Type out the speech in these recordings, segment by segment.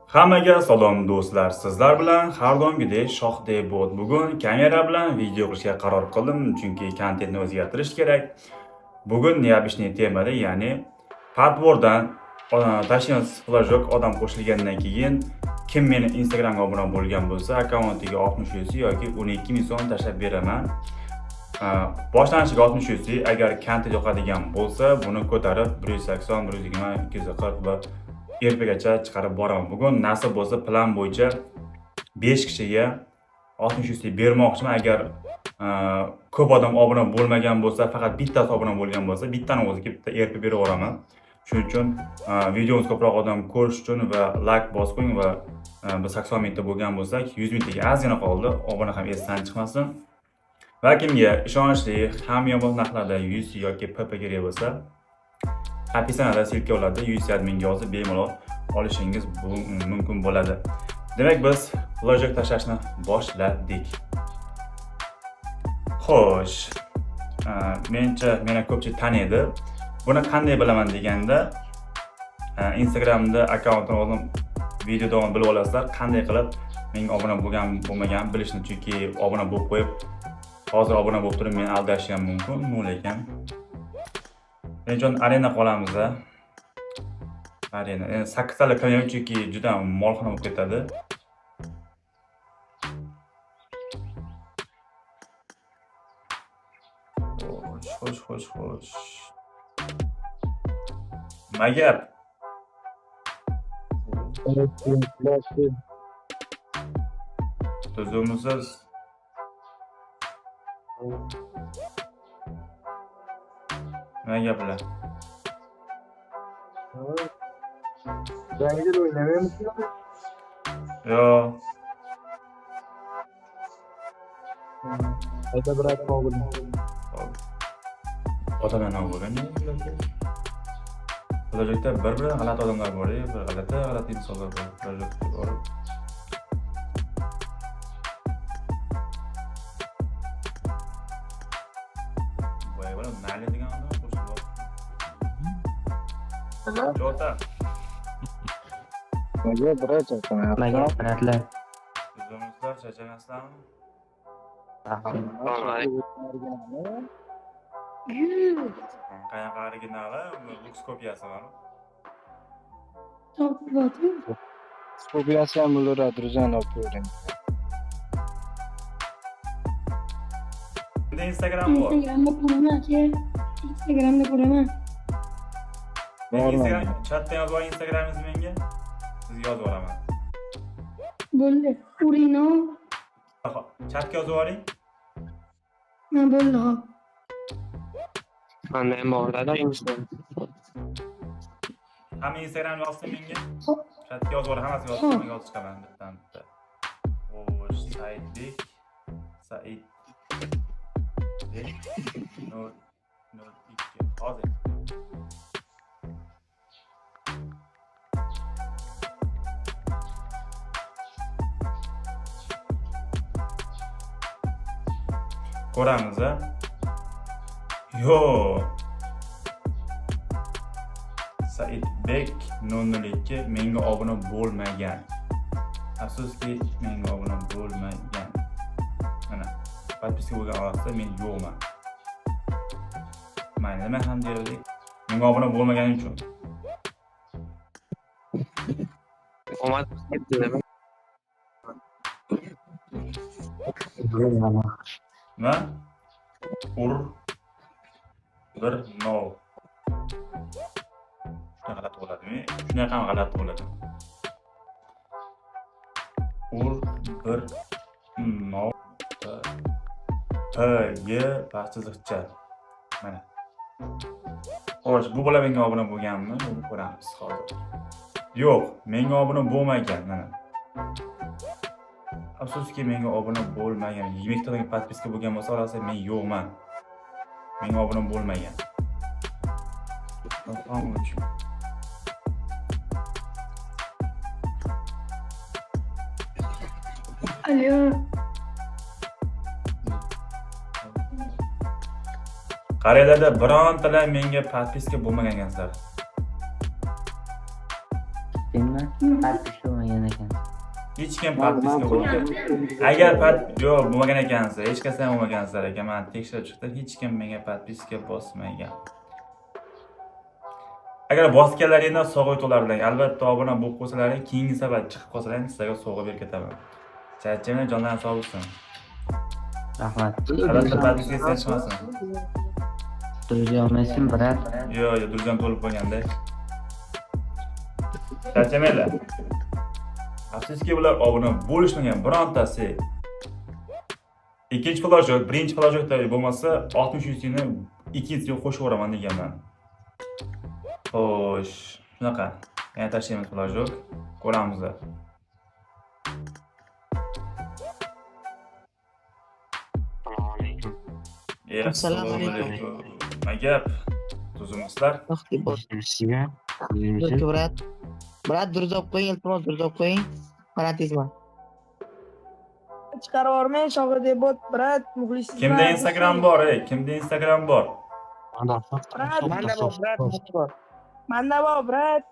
Hammaga salom do'stlar. Sizlar bilan har doimgidek Shohdek bot. Bugun kamera bilan video qilishga qaror qildim, chunki kontentni o'zgartirish kerak. Bugun необычный temada, ya'ni подборdan tashlansiz flajok odam qo'shilgandan keyin kim meni Instagramga obuna bo'lgan bo'lsa, akkauntiga 60 UC yoki 12 ming so'm tashlab beraman. Boshlanishiga 60 UC, agar kontent yoqadigan bo'lsa, buni ko'tarib 180, 120, 240 va ertagacha chiqarib boraman. Bugun nasib bo'lsa plan bo'yicha 5 kishiga 60 UC bermoqchiman. Agar ko'p odam obuna bo'lmagan bo'lsa, faqat bittasi obuna bo'lgan bo'lsa, bittani o'ziga bitta RP berib yuboraman. Shuning uchun videomiz ko'proq odam ko'rish uchun va like bosib qo'ying va biz 80 mingta bo'lgan bo'lsak, 100 mingtaga ozgina qoldi. Obuna ham esdan chiqmasin. Va kimga ishonchli hamyonbop narxlarda 100 yoki PP kerak bo'lsa, описание da ссылка bo'ladi. 100 adminga yozib bemalol olishingiz bu mumkin bo'ladi. Demak, biz flajok tashlashni boshladik. Xo'sh, menimcha meni ko'pchilik taniydi. Buni qanday bilaman deganda, Instagramda akkauntim o'zim video davomida bilib olasizlar, qanday qilib menga obuna bo'lgan bo'lmagan bilishni, chunki obuna bo'lib qo'yib, hozir obuna bo'lib turib meni aldashi ham mumkin, ну lekin shuning uchun arena qolamiz. Arena. Endi sakkiztalik qilmayman, chunki juda molxona bo'lib ketadi. Xo'sh, xo'sh, xo'sh, xo'sh. Nima gap? Tuzukmisiz? Nima gaplar? Rangel o'ynamaymiz. Yo'q. Hayda брат bo'ling. Odamlar nima bo'lgan? Kelajakda bir-bir g'alati odamlar bor, bir g'alati g'alati insonlar bor. Kelajakda borib. Boya bola Nali degan odam qo'shilib. Jota, Nega брат Nimaga брат lar? tuzukmisizlar, charchamasizlarmi? Qanaqa originali? Lux kopiyasi bormi? Kopiyasi ham bo'laveradi, друзья ni olib qo'ying. Bunda Instagram bor. Instagramda ko'raman aka. Instagramda ko'raman. Bormi? Instagram chatdan yozib oling Instagramingizni menga. Sizga yozib yuboraman. Bo'ldi. Urino. Chatga yozib yuboring. Ha, bo'ldi, hop. Manda ham borda Instagram. Hamma Instagram yozsin menga. Hop. Chatga yozib yuboring, hammasi yozsin, Hop. men yozib chiqaman bittan bitta. Xo'sh, Saidbek Saidbek 0 0 2 hozir. Ko'ramiz, a? Yo'q. Saidbek 002 menga obuna bo'lmagan. Afsuski, menga obuna bo'lmagan. Mana, подписка bo'lgan orasida men yo'qman. Mayli, nima ham deylik? Menga obuna bo'lmaganim uchun. Omad nima? Nima? Ur 1 0. Shunaqa g'alati bo'ladimi? Shunaqa ham g'alati bo'ladi. Ur 1 0 P Y pastchiziqcha. Mana. Xo'sh, bu bola menga obuna bo'lganmi? Buni ko'ramiz hozir. Yo'q, menga obuna bo'lmagan, mana. Afsuski, menga obuna bo'lmagan. 20 ta подписка bo'lgan bo'lsa, orasida men yo'qman. Menga obuna bo'lmagan. 93. Alo. Qaranglarda, birontalar menga подписка bo'lmagan ekansizlar. Senmi? Подписка bo'lmagan. Bo'lmagan ekan. Hech kim подписка bo'lmagan. Agar yo'q, bo'lmagan ekansizlar, hech qachon bo'lmagansizlar ekan. Men tekshirib chiqdim, hech kim menga подписка bosmagan. Agar bosganlaringda sovg'a yutuqlar bilan albatta obuna bo'lib qo'ysalaring, keyingi safar chiqib qolsalaring sizlarga sovg'a berib ketaman. Charchamang, jonlaring sog' bo'lsin. Rahmat. Albatta подписка esdan chiqmasin. Друзья olmaysin, брат. Yo'q, yo'q, друзьям to'lib qolganda. Charchamanglar. Afsuski, bular obuna bo'lishmagan birontasi. Ikkinchi флажок, birinchi флажок da bo'lmasa 60 yuzini ikkinchisiga qo'shib yuboraman deganman. Xo'sh, shunaqa. Yana tashlaymiz флажок. Ko'ramiz. Assalomu alaykum. Assalomu alaykum. Nima gap? Tuzukmisizlar? Sizga. Dur брат. Брат, друзья olib qo'ying, iltimos, друзья olib qo'ying. Fanatizm. Chiqarib yubormang, Shohidebot, брат, muxlisingiz. Kimda Instagram bor, ey? Kimda Instagram bor? Брат, Manda bor, брат, manda bor. Manda bor, брат.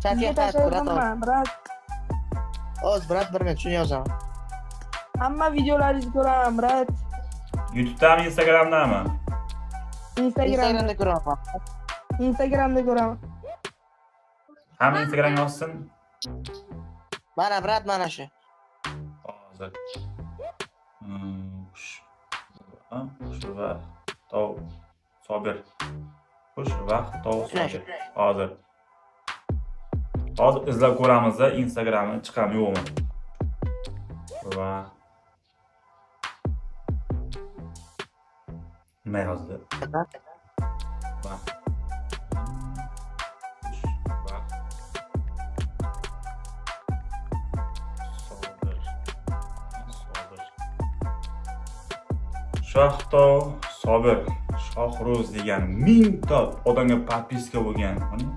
Chatga Sizga xat, брат. tashlayapman, брат. Oz, брат, bir minut, shuni yozaman. Hamma videolaringizni ko'raman, брат. YouTube'dami, Instagramdami? Instagramda, Instagramda ko'raman. Instagramda ko'raman. Hamma Instagram yozsin. Mana, брат, mana shu. Hozir. Xushvaqt Sobir. Xushvaqt Sobir. Hozir. Hozir izlab ko'ramiz Instagramni chiqami yo'qmi. Va nima yozdi? Va Xushvaqt Sobir. Sobir. Shohtov Sobir Shohruz degan mingta odamga подписка bo'lgan. Mana.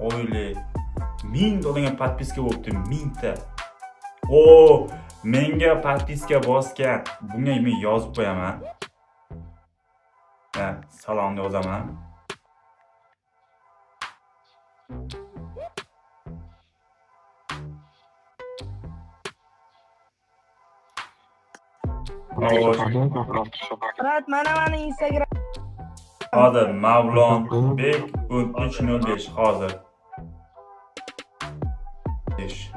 Oyli mingta odamga подписка bo'libdi, mingta. O, menga подписка bosgan. Bunga men yozib qo'yaman. Ha, salom yozaman. Брат, mana mani Instagram. Hozir Mavlonbek 1305 hozir. 5.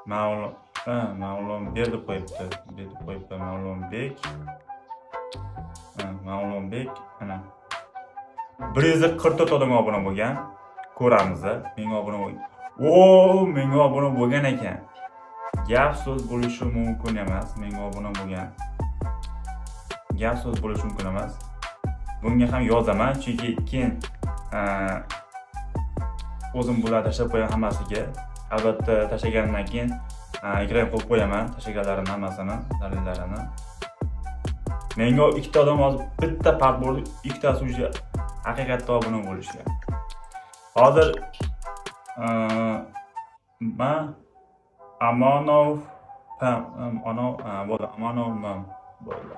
Mavlon, ha, Mavlonbek deb qo'yibdi. Deb qo'yibdi Mavlonbek. Ha, Mavlonbek ana. 144 odam obuna bo'lgan. Ko'ramiz, menga obuna bo'lgan. O, menga obuna bo'lgan ekan. Gap so'z bo'lishi mumkin emas, menga obuna bo'lgan. Gap so'z bo'lishi mumkin emas. Bunga ham yozaman, chunki keyin o'zim bularni tashlab qo'yaman hammasiga. Albatta tashlaganimdan keyin ekran qo'yib qo'yaman tashlaganlarimni hammasini, dalillarini. Menga ikkita odam hozir bitta farq bo'ldi, ikkitasi уже haqiqatda obuna bo'lishgan. Hozir ma Amonov Pam Onov bo'ldi, Amonov M bo'ldi.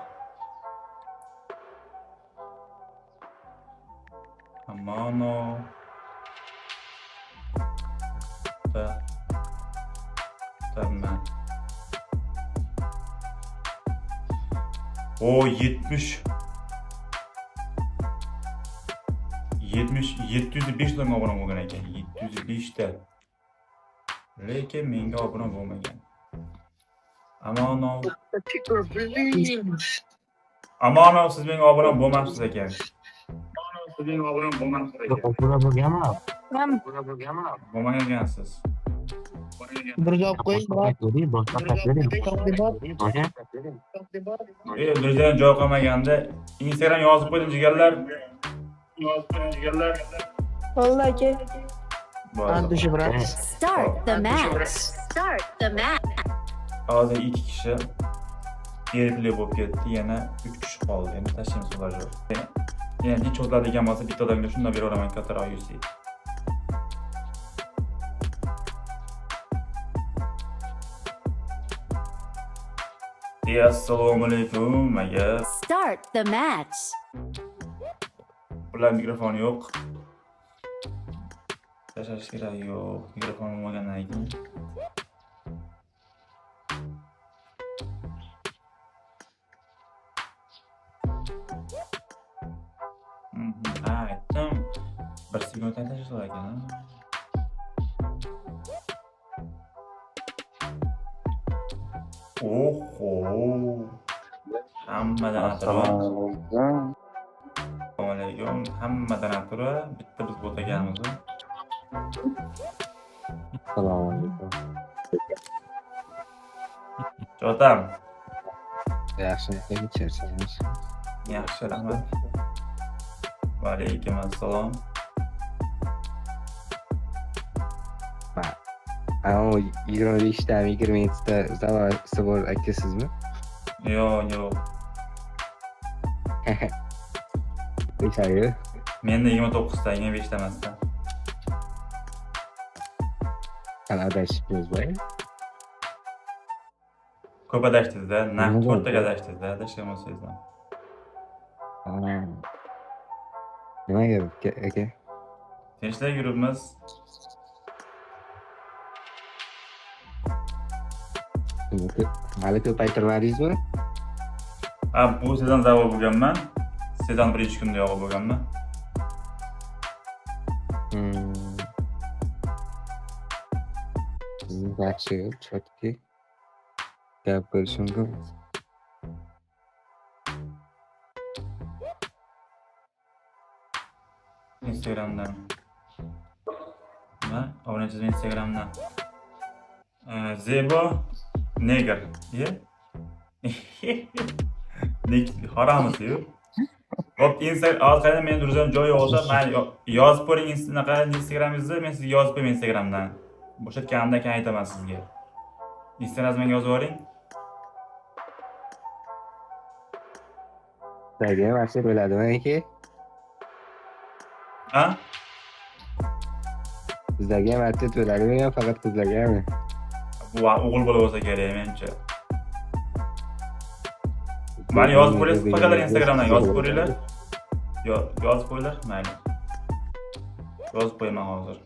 Amonov T T M. O 70 70 705 ta obuna bo'lgan ekan. 705 ta. Lekin menga obuna bo'lmagan. Amonov Amonov, siz menga obuna bo'lmabsiz ekan. Siz menga obuna bo'lmabsiz ekan. Ham Bo'lmagan ekansiz. Друзья olib qo'ying, брат. Друзья joy qolmaganda Instagram yozib qo'ydim, jigarlar. Yozib qo'ydim, jigarlar. Bo'ldi, aka. Bo'ldi. Души, брат. Start the match. Start the match. Hozir ikki kishi erikli bo'lib ketdi, yana 3 kishi qoldi. Endi tashlaymiz ular. Yana necha o'tadigan bo'lsa, bitta odamga shundan beraveraman kattaroq UC. Assalomu alaykum, aka. Start the match. Bular Ular mikrofon yo'q. Tashlash kerak yo'q. Mikrofon bo'lmagandan keyin. Ha, aytdim. Bir sekunddan tashlashlar ekan. Oho. Hammadan atrof. Assalomu alaykum. Hammadan atrof. Bitta biz bot ekanmiz. Assalomu alaykum. Chotam. Yaxshimisiz, charchamaysiz? Yaxshi, rahmat. Va alaykum assalom. Ana 25 ta, 27 ta zavasi bor akasizmi? Yo'q, yo'q. O'shayu. Menda 29 ta, 25 ta emasda. Hali adashibmiz boy. Ko'p adashdingiz-da, naq Nima 4 taga bo'ldi? adashdingiz-da, adashgan bo'lsangiz ham. Ha. Nima gap aka? Tinchlik yuribmiz. Hali ko'paytirmadingizmi? Ha, bu sezon zavol bo'lganman. Sezon birinchi kunda yog'i bo'lganman. Yaxshi, chotki. Gap bo'lishi mumkin. Instagramdan. Nima? Obunachisiz Instagramdan. Zebo Neger. Ye? Nik haramisi-yu. Hop, Instagram hozir meni durjam joyi olsa, mayli yozib ko'ring anaqa Instagramingizni, men sizga yozib qo'yman Instagramdan. Bo'shatganimdan keyin aytaman sizga. Instagramga menga yozib yuboring. Sizlarga ham asir bo'ladimi aka? Ha? Sizlarga ham artist bo'ladimi yo faqat qizlargami? Bu o'g'il bola bo'lsa kerak menimcha. Mayli yozib qo'yinglar, faqat Instagramdan yozib qo'yinglar. Yozib qo'yinglar, mayli. Yozib qo'yaman hozir.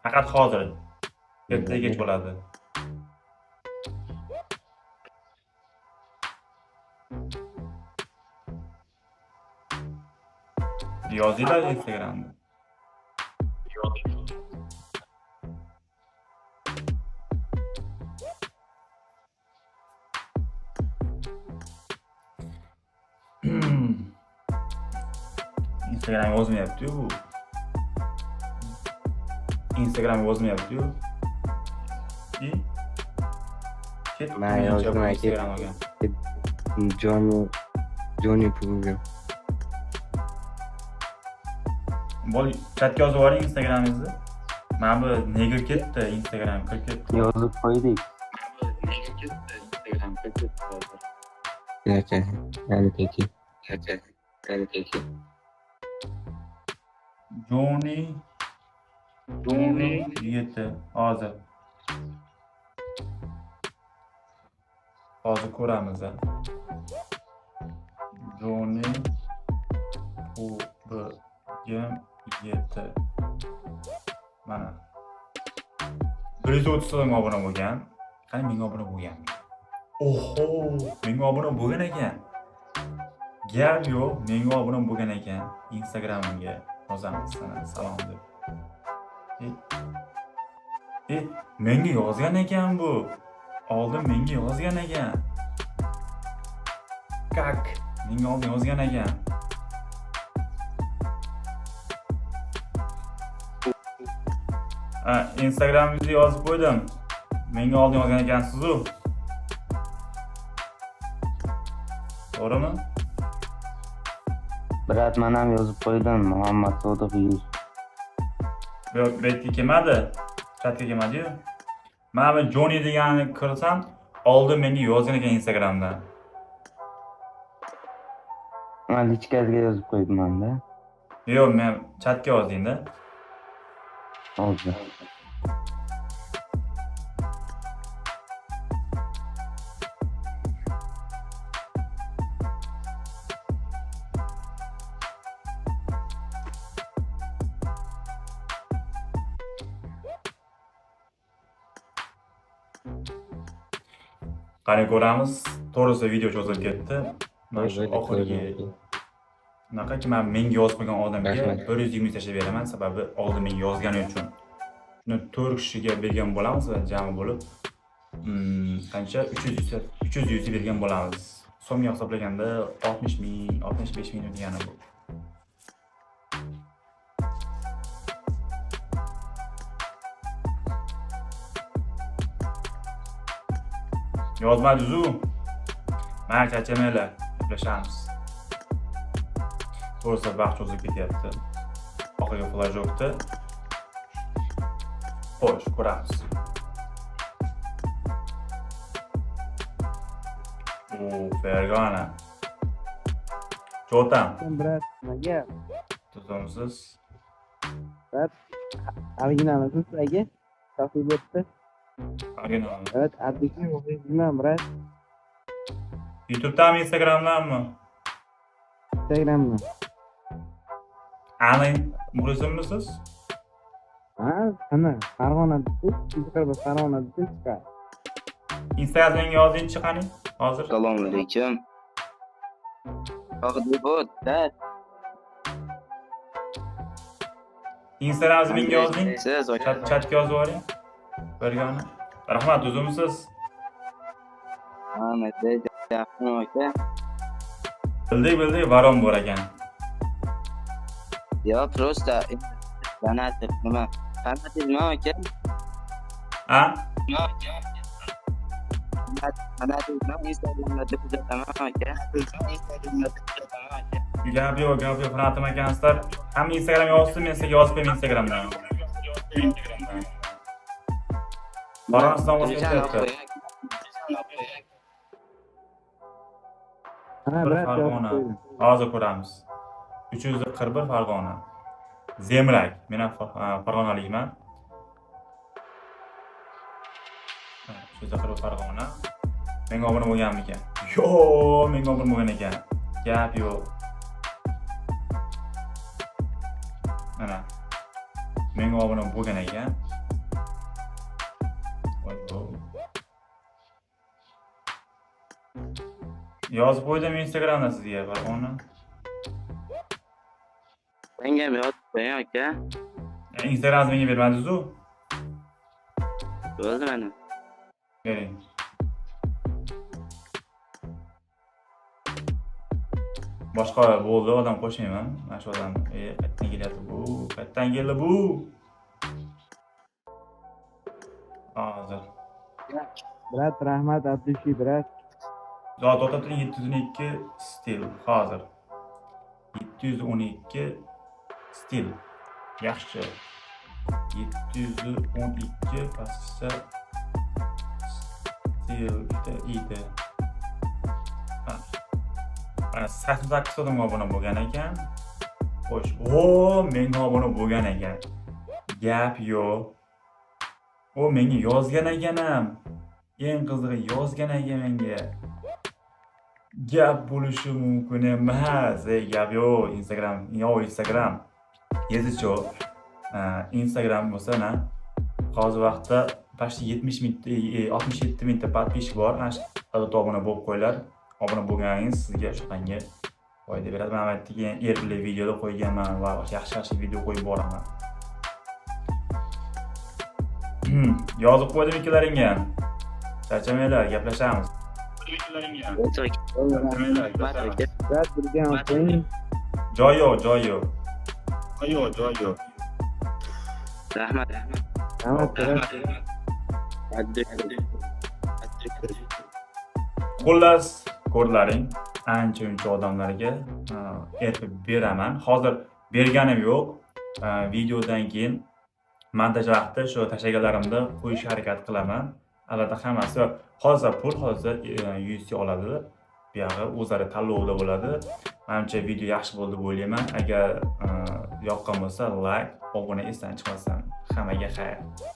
Faqat hozir. Ertaga kech bo'ladi. Yozinglar Instagramda. Instagram yozmayapti-yu bu. Instagram yozmayapti-yu. I ketdi Man menimcha yozdim bu aka. Instagram olgan. Johnny Johnny Puga. Bo'l, chatga yozib yuboring Instagramingizni. Mana bu nega ketdi Instagram kirib ketdi. Yozib qo'ydik. Aka, yani peki. Aka, yani peki. Johnny Johnny 7 hozir. Hozir ko'ramiz. A. Johnny U B G 7. Mana. 130 ming obuna bo'lgan. Qani 1000 obuna bo'lgan. Oho, 1000 obuna bo'lgan ekan. Gap yo'q, 1000 obuna bo'lgan ekan. Instagramimga yozamiz sana salom deb. Menga yozgan ekan bu. Oldin menga yozgan ekan. Как? Menga oldin yozgan ekan. Ha, Instagramingizni yozib qo'ydim. Menga oldin yozgan ekansiz-u. To'g'rimi? Брат, man ham yozib qo'ydim. Muhammad Sodiq 100. Yo'q, bu yerga kelmadi. Chatga kelmadi-yu. Mana bu Johnny deganini kirsam, oldin menga yozgan ekan Instagramdan. Man личка siga yozib qo'yibman-da. Yo'q, men chatga yozding-da. Hozir. Qani ko'ramiz. To'g'risi video cho'zilib ketdi. Mana shu oxirgi unaqaki man menga yozib qo'ygan odamga Rahmat. 120 tashlab beraman, sababi oldin menga yozgani uchun. Shuni 4 kishiga bergan bo'lamiz va jami bo'lib qancha 300 UC bergan bo'lamiz. So'mga hisoblaganda 60 ming, 65 ming degani bu. Yozma tuzu. Mayli, charchamanglar, gaplashamiz. To'g'risi vaqt cho'zilib ketyapti. Oxirgi flajokda. Xo'sh, ko'ramiz. O, Fergana. Cho'tam, Брат, nima tuzumsiz. Originalmisiz aka? Topib bo'pti. Original. Evet, Abdukim o'qiyman, брат. YouTube'dami, Instagramdanmi? Instagramdan. Ani muxlisimisiz? Ha, ana, Farg'ona deb, Farg'ona deb chiqadi. Instagramga yozingchi qani hozir. Assalomu alaykum. Shohdebot, брат. Instagramni menga yozing. Siz aka. Chatga yozib yuboring. Fergana. Rahmat, tuzumsiz. Mana yaxshi aka. Bildik, bildik, varon bor ekan. Yo, просто donat nima? Fanatizmi aka? A? Fanatizmi Instagramda kuzataman aka. Instagramda kuzataman aka. Gap yo'q, gap yo'q, fanatim ekansizlar. Hamma Instagram yozsin, men sizga yozib qo'yayman Instagramdan. Baron ovoz ketyapti. Ha, Bir брат, yozib Farg'ona. qo'ydim. Hozir ko'ramiz. 341 Farg'ona. Zemlak. Men ham Farg'onalikman. Ha, 341 Farg'ona. Menga obuna bo'lganmikan? Yo'q, menga obuna bo'lgan ekan. Gap yo'q. Mana. Menga obuna bo'lgan ekan. Voy, voy. Yozib qo'ydim Instagramda sizga Farg'ona. Menga ham yozib qo'ying aka. Instagramni menga bermadingiz-u. Bo'ldi mana. Bering. Boshqa bo'ldi, odam qo'shmayman. Mana shu odam, qayerdan kelyapti bu? Qayerdan keldi bu? Hozir. Брат, rahmat, Abdushi, брат. Zot to'xtab turing, 712 stil hozir. 712 stil. Yaxshi. 712 pastcha stilda edi. Ha. Mana 88 odamga obuna bo'lgan ekan. Xo'sh, o, menga obuna bo'lgan ekan. Gap yo'q. U menga yozgan ekan ham. Eng qizig'i yozgan ekan menga. Gap bo'lishi mumkin emas. Ey, gap yo'q. Instagram, yo'q Instagram. Yezicho, Instagram bo'lsa, na hozir vaqtda почти 70 mingta, 67 mingta подписчик bor. Ana shu albatta obuna bo'lib qo'yinglar. Obuna bo'lganingiz sizga shunaqangi foyda beradi. Men aytdiki, erli videoda qo'yganman va yaxshi-yaxshi video qo'yib boraman. Yozib qo'ydim ikkilaringga. Charchamanglar, gaplashamiz. Rahmat aka. Брат, birga ham qo'ying. Joy yo'q, joy yo'q. Rahmat. Rahmat, брат. Abdushi. Xullas, ko'rlaring, ancha-muncha odamlarga aytib beraman. Hozir berganim yo'q. Videodan keyin montaj vaqti shu tashlaganlarimni qo'yishga harakat qilaman. Albatta hammasi hozir pul, hozir UC oladi. Bu yog'i o'zlari tanlovida bo'ladi. Manimcha video yaxshi bo'ldi deb o'ylayman. Agar yoqqan bo'lsa, like, obuna esdan chiqmasin. Hammaga xayr.